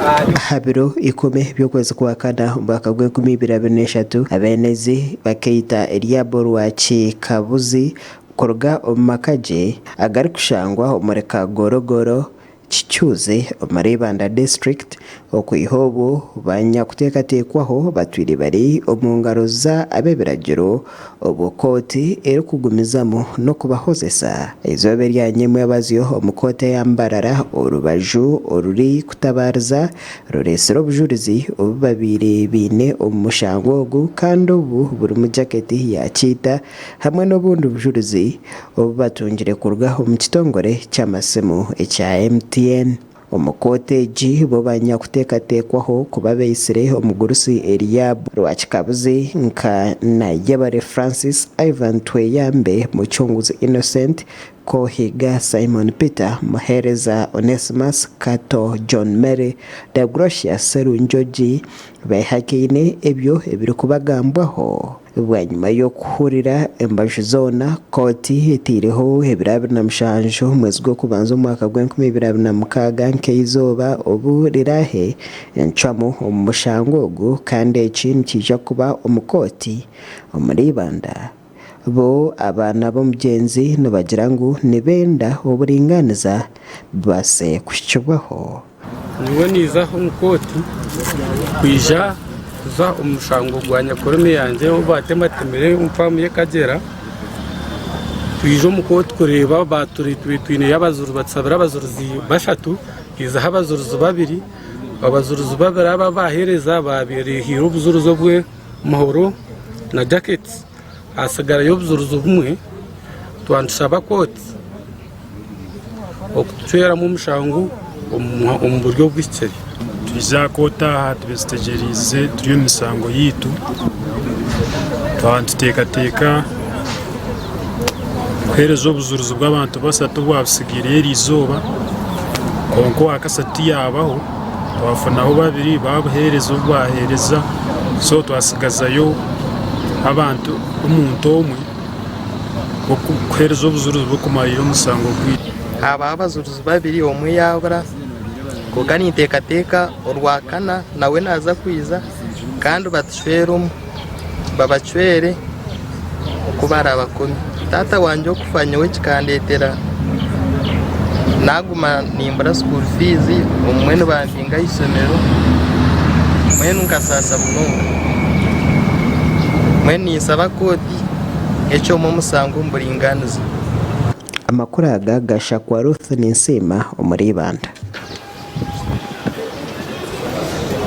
Aha biro ikumi by'okwezi kwa kana omwaka gw'enkumi ibiri abiri n'eshatu, Abeene-zi bakaita Eliabu Rwakikabuzi kuruga omu maka gye agarikushangwa omuri Kagorogoro, Kicuuzi omuri Ibanda District. Okwiha obwo, banyakuteekateekwaho batwire bari omu ngaro za ab'ebiragiro obwo kooti erikugumizamu n'okubahozesa. Eizooba erya nyemwebazyo omu kooti eya Mbarara, orubaju oruri kutabaariza rureetsire obujurizi obu babaire baine omu mushango ogu kandi obu burimu jaketi ya kiita hamwe n'obundi bujurizi obu batungire kuruga omu kitongore ky'amasimu ekya MTN. Omu kooti egi, bo banyakuteekateekwaho kuba baitsire omugurusi Eliab Rwakikabuzi nka Nayebare Francis, Ivan Tweyambe, Mucunguzi Innocent, Kohiga Simon Peter, Muheereza Onesimus, Kato John Mary, Dagrocious Serunjogi beehakaine ebyo ebirikubagambwaho. Bwanyima y'okuhurira embaju zoona, kooti etaireho ebiro 27 omwezi gw'okubanza omwaka gw'enkumi ibiri abiri na mukaaga nk'eizooba obu riraahe encwamu omu mushango ogu kandi eki nikiija kuba omu kooti omuri Ibanda. Bo abaana b'omugyenzi nibagira ngu nibenda oburingaaniza bubaase kuhikibwaho. Nyowe niiza aha omu kooti kwija kuza omu mushango gwa nyakoromi yangye ou baatematemire omu faamu y'e Kagyera. Twija omu kooti kureeba twineyo abajurizi batusabire abajurizi bashatu, haizaho abajurizi babiri, abajurizi babiri aba abaheereza baabaire obujurizi obw'omuhoro na jaketi. Hasigarayo obujurizi bumwe, twaba nitushaba kooti okutucweramu omushango omu buryo obuhikire. Twija aha kooti aha tube tutegyereize turi omu misango yaitu, twaba nituteekateeka kuheereza obujurizi bw'abantu bashatu obwabutsigaireyo eriizooba kwonka owakashatu tiyaabaho, twafunaho babiri baabuheereza obu baaheereza so twatsigazayo abantu omuntu omwe kuheereza obujurizi bw'okumariira omushango gwaitu. Haabaho abajurizi babiri omwe yaabura kwonka ninteekateeka orwakana nawe naaza kwija kandi batucwere omwe babacwere oku baraabakome. Taata wangye okufa nyowe kikandeetera naaguma nimbura school fees obumwe nibambinga aha ishomero mbwenu nkasaasa munonga. Mbwenu ninsaba kooti ecwemu omusango omu buringaaniza. Amakuru aga gashakwa Ruth Ninsiima omuri Ibanda.